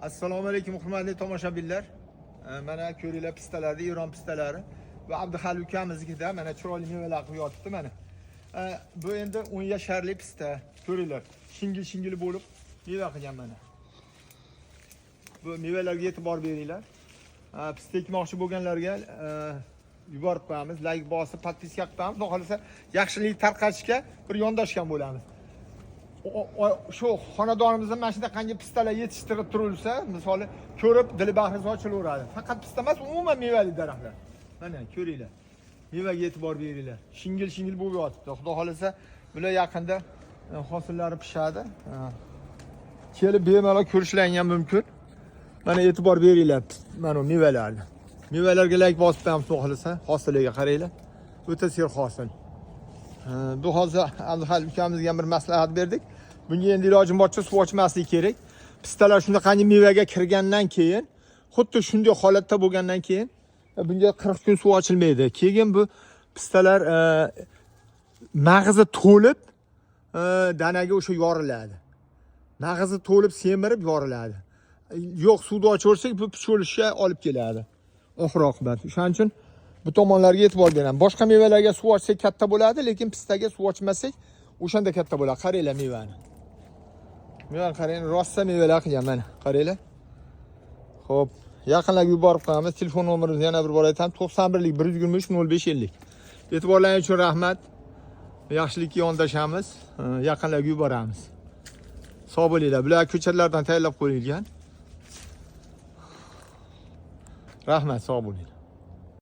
Assalomu alaykum, hurmatli tomoshabinlar. Mana ko'ringlar pistalarni, Eron pistalari va Abduhal ukamiznikida mana chiroyli mevalar qilib yotibdi mana. Bu endi 10 yasharli pista. Ko'ringlar, shingil shingil bo'lib meva qilgan mana. Bu mevalarga e'tibor beringlar. Pista ekmoqchi bo'lganlarga yuborib qo'yamiz, layk bosib, подписка qilib qo'yamiz. Xudo xohlasa, yaxshilik tarqatishga bir yondashgan bo'lamiz. Shu xonadonimizda mana shunaqangi pistalar yetishtirib turilsa, misoli ko'rib dili bahri sochilaveradi. Faqat pista emas, umuman mevali daraxtlar. Mana ko'ringlar. Mevaga e'tibor beringlar. Shingil shingil bo'lib yotibdi. Xudo xohlasa, bular yaqinda hosillari pishadi. Kelib bemalol ko'rishlaring ham mumkin. Mana e'tibor beringlar mana bu mevalarni. Mevalarga layk bosib qo'yamiz, xudo xohlasa, hosiliga qaranglar. O'ta serhosil. Bu hozir Abduhal ukamizga ham bir maslahat berdik. Bunga endi ilojim boricha suv ochmaslik kerak. Pistalar shunaqangi mevaga kirgandan keyin, xuddi shunday holatda bo'lgandan keyin bunga 40 kun suv ochilmaydi. Keyin bu pistalar mag'zi to'lib, danaga o'sha yoriladi. Mag'zi to'lib, semirib yoriladi. Yo'q, suvni ochaversak, bu picho'lishga olib keladi. Oxir oqibat. O'shaning uchun bu tomonlarga e'tibor beraman. Boshqa mevalarga suv ochsak katta bo'ladi, lekin pistaga suv ochmasak o'shanda katta bo'ladi. Qaranglar mevani. Mevani qarang, rosa mevalar qilgan mana, qaranglar. Xo'p, yaqinlarga yuborib qo'yamiz. Telefon nomerimizni yana bir bor aytaman: 91 123 05 50. E'tiborlaringiz uchun rahmat. Yaxshilikka yondashamiz. Yaqinlarga yuboramiz. Sog' bo'linglar. Bular ko'chatlardan tayyorlab qo'yilgan. Rahmat, sog' bo'linglar.